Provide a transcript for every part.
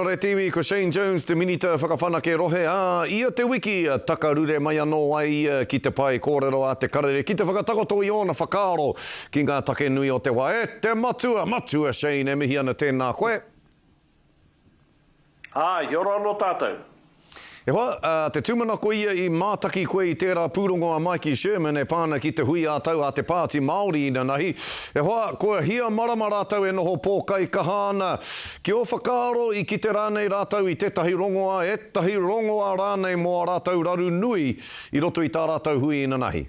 Ora e te iwi, ko Shane Jones te Minita Whakawhanake Rohe, ā, ia te wiki takarure mai anō ai ia ki te pae kōrero a Te Karere ki te whakatakoto i ōna whakaaro ki ngā take nui o te wā. E te matua, matua Shane, e mihi ana tēnā koe. Āe, kia ora anō tātou. E hoa, ā, te tūmanako ia i mātaki koe i tērā pūrongo a Maiki Sherman e pā ana ki te hui ā-tau a te Pāti Māori inanahi. E hoa, kua hia marama rātou e noho pōkaikaha ana. Ki ō whakaaro i kite rānei rātou i tētahi rongoā, ētahi rongoā rānei mō ā rātou raru nui i roto i tā rātou hui inanahi?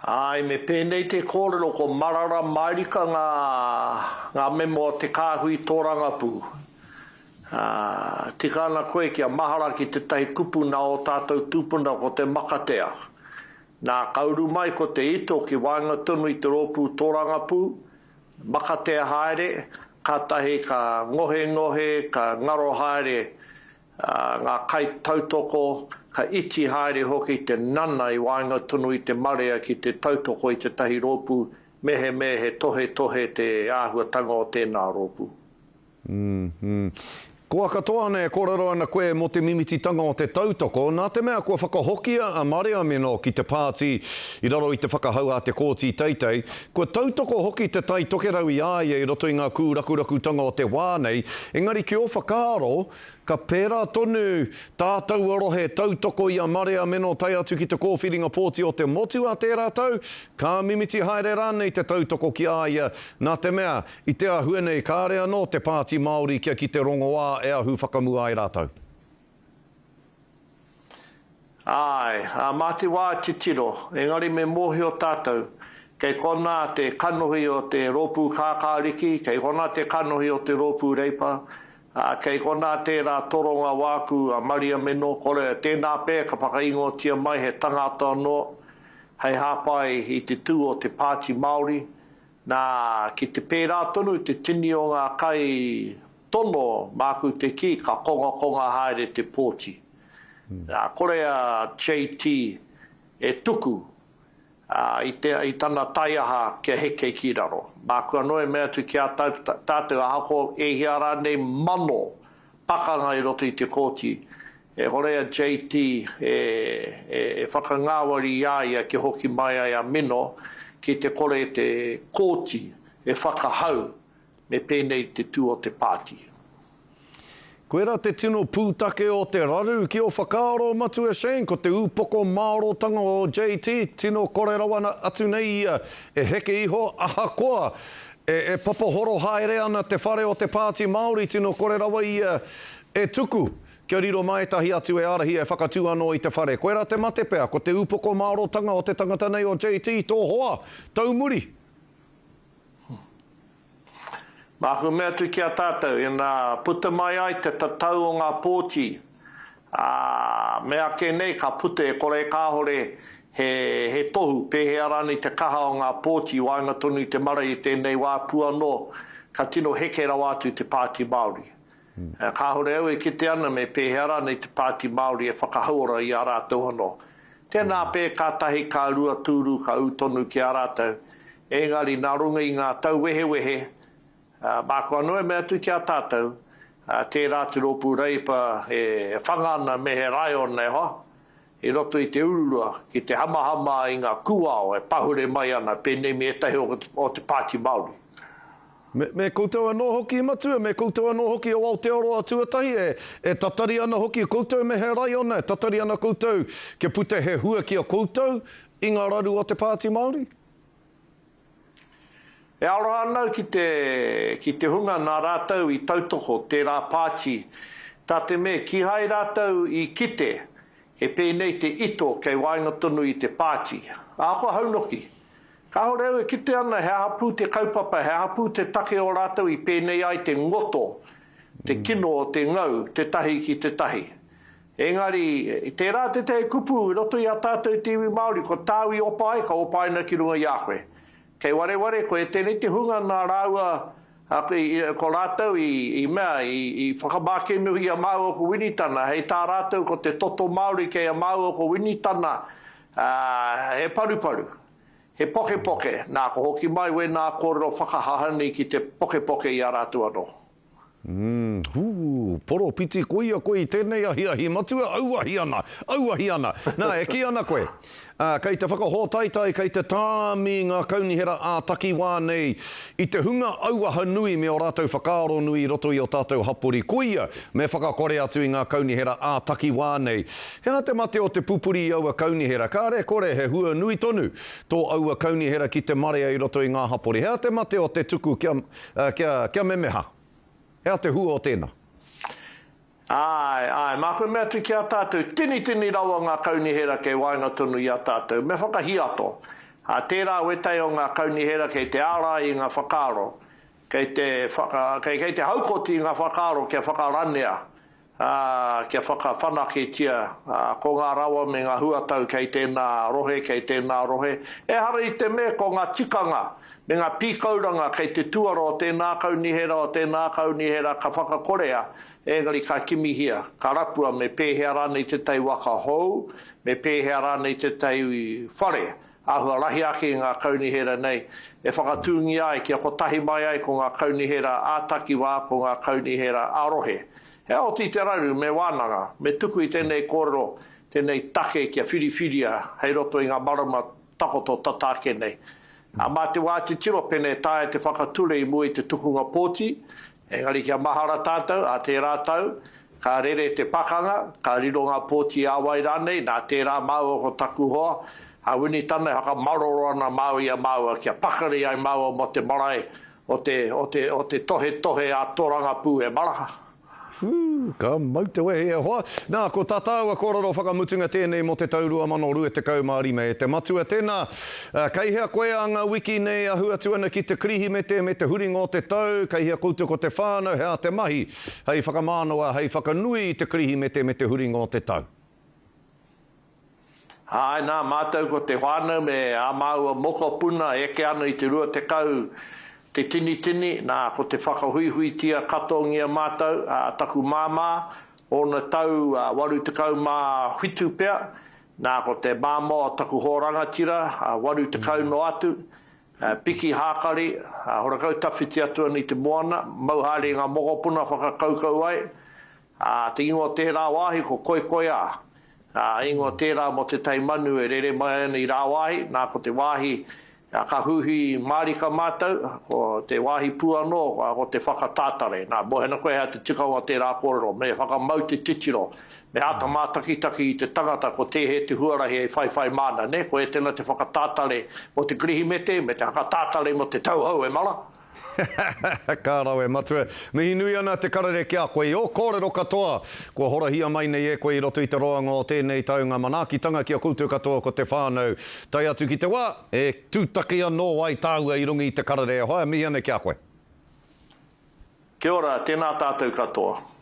Āe, me pēnei te kōrero ko marara mārika ngā, ngā mema o te kāhui tōrangapū. Ā, tika ana koe kia mahara ki tētahi kupu nā ō tātou tūpuna ko te makatea. Nā, ka uru mai ko te ito ki waenga tonu i te rōpū tōrangapū, makatea haere, kātahi ka ngohengohe, ka ngaro haere ngā kaitautoko, ka iti haere hoki te nana i waenga tonu i te marea ki te tautoko i tētahi rōpū mehemea he tohetohe te āhuatanga o tēnā rōpū. Mm-hmm. Koa katoa ana e kōrero ana koe mō te mimititanga o te tautoko, nā te mea kua whakahokia a Mariameno ki te pāti i raro i te whakahau a te Kōti Teitei, kua tautoko hoki Te Tai Tokerau i a ia i roto i ngā kūrakurakutanga o te wā nei, engari ki ō whakaaro, Ka pērā tonu tā taua rohe tautoko i a Mariameno tae atu ki te kōwhiringa pōti o te motu a tērā tau, ka mimiti haere rānei te tautoko ki a ia, nā te mea, i te āhua nei kāre anō te Pāti Māori kia ki te rongoā e ahu whakamua ai rātou. Āe, ā, mā te wā e titiro, engari me mōhio tātou, kei konā te kanohi o te Rōpū Kākāriki, kei konā te kanohi o te Rōpū Reipa, ā, kei konā tērā toronga wāku a Mariameno, kore, tēnā pea ka whakaingoatia mai he tangata anō hei hāpai i te tū o te Pāti Māori, nā, ki te pērā tonu te tini o ngā kai tono, māku te kī, ka kongakonga haere te pōti. Nā, kore a JT e tuku i te, i tana taiaha kia heke ki raro. Māku anō e mea atu ki a tātou, ahakoa e hia rānei mano pakanga i roto i te kōti, e kore a JT e, e, e whakangāwari i a ia kia hoki mai ai a Mino ki te kore te kōti e whakahau Me pēnei te tū o te pāti. Koirā te tino pūtake o te raru ki ō whakaaro, Matua Shane, ko te ūpoko mārotanga o JT, tino kore rawa atu nei ia e heke iho, ahakoa e, e papahoro haere ana te whare o te Pāti Māori, tino kore rawa ia e tuku kia riro mā ētahi atu e ārahi e whakatū anō i te whare. Koirā te mate pea, ko te ūpoko mārotanga o te tangata nei o JT, tō hoa, taumuri. Māku mea atu ki a tātou, ina puta mai ai te tatau o ngā pōti, ā, meake nei ka puta e kore kāore he, he tohu, pēhea rānei te kaha o ngā pōti i waenga tonu i te marae i tēnei wā pū anō, ka tino heke rawa atu te Pāti Māori. Kāore au e kite ana me pēhea rānei te Pāti Māori e whakahauora i a rātou anō. Tēnā pē kātahi ka rua tūru ka ū tonu ki a rātou, engari nā runga i ngā tauwehewehe, māku anō e mea atu ki a tātou, tērā te rōpū Reipa e whanga ana me he raiona e hoa, i roto i te ururua ki te hamahama i ngā kūao e pahure mai ana pēnei me ētahi o te Pāti Māori. Me, me koutou anō hoki, Matua, me koutou anō hoki o Aotearoa tuatahi, e, e tatari ana hoki koutou me he raiona, e tatari ana koutou kia puta he hua ki a koutou i ngā raru o te Pāti Māori? E aroha ana au ki te, ki te hunga nā rātou i tautoko tērā pāti, tā te mea kīhai rātou i kite he pēnei te ito kei waenga tonu i te pāti. Ahakoa haunoki, Kāore au e kite ana he aha pū te kaupapa, he aha pū te take o rātou i pēnei ai te ngoto, te kino o te ngau, tētahi ki tētahi. Engari, tērā tētahi kupu i roto i a tātou te iwi Māori, ko tāu i opa ai, ka opaina ki runga i a koe. Kei wareware koe, tēnei te hunga nā rāua, ko rātou i mea, i whakamākenu i a māua ko Winitana, hei tā rātou ko te toto Māori kei a māua ko Winitana, he paruparu. He pokepoke, nā, ko hoki mai wēnā kōrero whakahahani ki te pokepoke i a rātou anō. Umm, hū, poropiti koia koe i tēnei ahiahi, matua, auahi ana, auahi ana. Nā, e kī ana koe, ā, kei te whakahōtaitai, kei te tāmi ngā kaunihera ā-takiwā nei i te hunga auaha nui me ō rātou whakaaro nui i roto i ō tātou hapori. Koia, me whakakore atu i ngā kaunihera ā-takiwā nei. He aha te mate o te pupuri i aua kaunihera? Kāre kore, he hua nui tonu tō aua kaunihera ki te marea i roto i ngā hapori. He aha te mate o te tuku kia, kia, kia memeha? He aha te hua o tēnā? Āe, āe, māku e mea atu ki a tātou, tinitini rawa ngā kaunihera kei waenga tonu i a tātou, me whakahiato. Ā, tērā wētahi o ngā kaunihera kei te ārai i ngā whakaaro, kei te whaka, kei, kei te haukoti i ngā whakaaro kia whakaranea ā, kia whakawhanaketia, ā, ko ngā rawa me ngā huatau kei tēnā rohe, kei tēnā rohe. Ehara i te mea ko ngā tikanga me ngā pīkauranga kei te tuara o tēnā kaunihera, o tēnā kaunihera ka whakakorea, engari ka kimihia, ka rapua me pēhea rānei tētahi waka hou, me pēhea rānei tētahi whare āhua rahi ake i ngā kaunihera nei, e whakatūngia ai kia kotahi mai ai ko ngā kaunihera ā-takiwā, ko ngā kaunihera ā-rohe. He oti te raru me wānanga, me tuku i tēnei kōrero, tēnei take kia whiriwhiria hei roto i ngā marama takoto tata ake nei. Ā, mā te wā titiro pene e taea te whakature i mua i te tukunga pōti, Engari kia mahara tātou, ā tērā tau, ka rere te pakanga, ka riro ngā pōti ā wai rānei, nā tērā māua ko taku hoa, a Winitana e whakamaroro ana māua i a māua kia pakari ai māua mō te marae o te, o te, o te tohetohe ā torangapū e mara. Whū, ka mau te wehi e hoa. Nā, ko tā tāua kōrero whakamutunga tēnei mō te tau 2025 e te matua. Tēnā, kei hea koe a ngā wiki nei ahu atu ana ki te Kirihimete me te huringa o te tau, kei hea koutou ko te whānau, he aha te mahi hei whakamānawa, hei whakanui i te Kirihimete me te huringa o te tau? Āe nā, mātou ko te whānau me ā māua mokopuna e eke ana i te 20 te tinitini, nā, ko te whakahuihuitia katoangia mātou, ā, taku māmā, ōna tau 87 pea, nā, ko te māmā o taku hoa rangatira, 80 noa atu, piki hākari, ā, horakau tawhiti atu ana i te moana, mau haere i ngā mokopuna whakakaukau ai, ā, te ingoa o tērā wāhi ko Koikoiā. Ā, ingoa tērā mō tētahi manu e rere mai ana i rāwāhi, nā, ko te wāhi ka hūhī mārika mātou, ko te wāhi pū anō, ko te whakatātare. Nā, mōhio ana koe he aha te tikanga o tērā kōrero, me whakamau te titiro, me āta mātakitaki i te tangata ko tēhea te huarahi hei whaiwhai māna, nē, ko ētena te whakatātare mō te Kirihimete, me te whakatātare mō te tau hou, e mara. Ka rawe, Matua. Mihi nui ana te karere ki a koe i ō kōrero katoa kua horahia mai nei e koe i roto i te roanga o tēnei tau ngā manaakitanga ki a koutou katoa ko te whānau tae atu ki te wā e tūtaki anō ai tāua i runga i te karere e hoa, mihi ana ki a koe. Kia ora, tēnā tātou katoa.